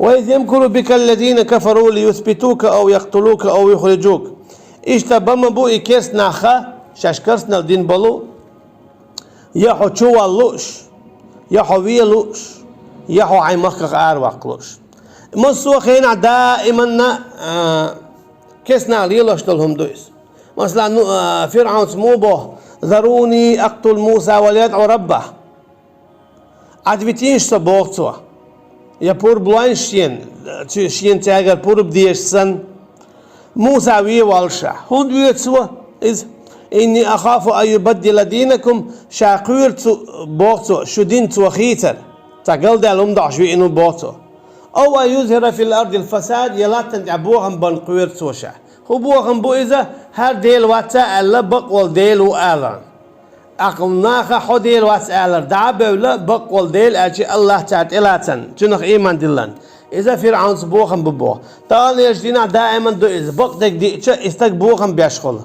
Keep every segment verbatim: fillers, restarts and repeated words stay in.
وإذ يمكر بك الذين كفروا ليثبتوك أو يقتلوك أو يخرجوك. Иштта бан ма бу и керста нах, шаьш керстанал дина болу, я хьо чувала лууш, я хьо ве лууш, я хьо хьайн махках араваккха лууш. Массо а хенахь даиманна, а, керста наха лелош долу хӀума ду иза. Масала, ну, а, ФирӀавнца муха боху: «ذروني أقتل موسى وليدع ربه». Ӏадвитийша со, боху цо. Я пурба лойша шена, цу-, шена цаьргара пурба дезаш санна. Муса ве воллуш ша. ХӀунда ве цо иза? «إني أخاف أن يبدل دينكم», ша кхоьру цо, боху цо, шун дин цо хийцар. Цхьа галдаьлла хӀума доӀуш веана ву, боху цо. «أو أن يظهر في الأرض الفساد», я латтана тӀехь бохам бан кхоьру цо ша. ХӀун бохам бу иза? ХӀара Дела вац аьлла, бакъволу Дела ву аларна. Аккха наха хьо Дела вац алар дӀа а бевлла, бакъволу Дела аьлча, АллахӀ цара тӀелацарна, цуьнах ийман дилларна. Иза ФирӀавнца бохам бу боху. Таханлерчу дийнахь даиман ду иза. Бакъдерг диъча, и стаг бохам беш хуьлу.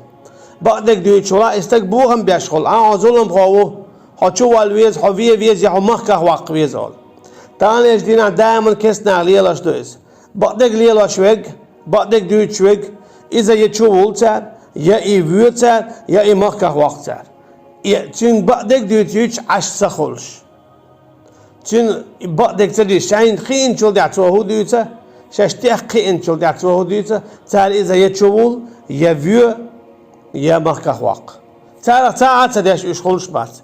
Бакъдерг дуьйцуш валахь, и стаг бохам беш хуьлу. Ахьа хьо зуламхо ву, хьо чуволла веза, хьо ве веза, я хьо махках ваккха веза олу. Таханлерчу дийнахь даиман керста наха лелош ду иза. Бакъдерг лелош верг, бакъдерг дуьйцуш верг, иза я чувуллу цара, я и воь цара, я и махках воккху цара. И цуьнга бакъдерг дуьйцуьйтуш Ӏаш ца хуьлуш. Цуьнан бакъдерг ца дуьйцуш, шайна кхиъначул тӀаьхьа цо хӀун дуьйцу, шаьш тӀех кхиъначул тӀаьхьа цо хӀун дуьйцу, цара иза я чувуллу, я воь, я махках воккху. Царах цхьа а ца деш уьш хуьлуш бац.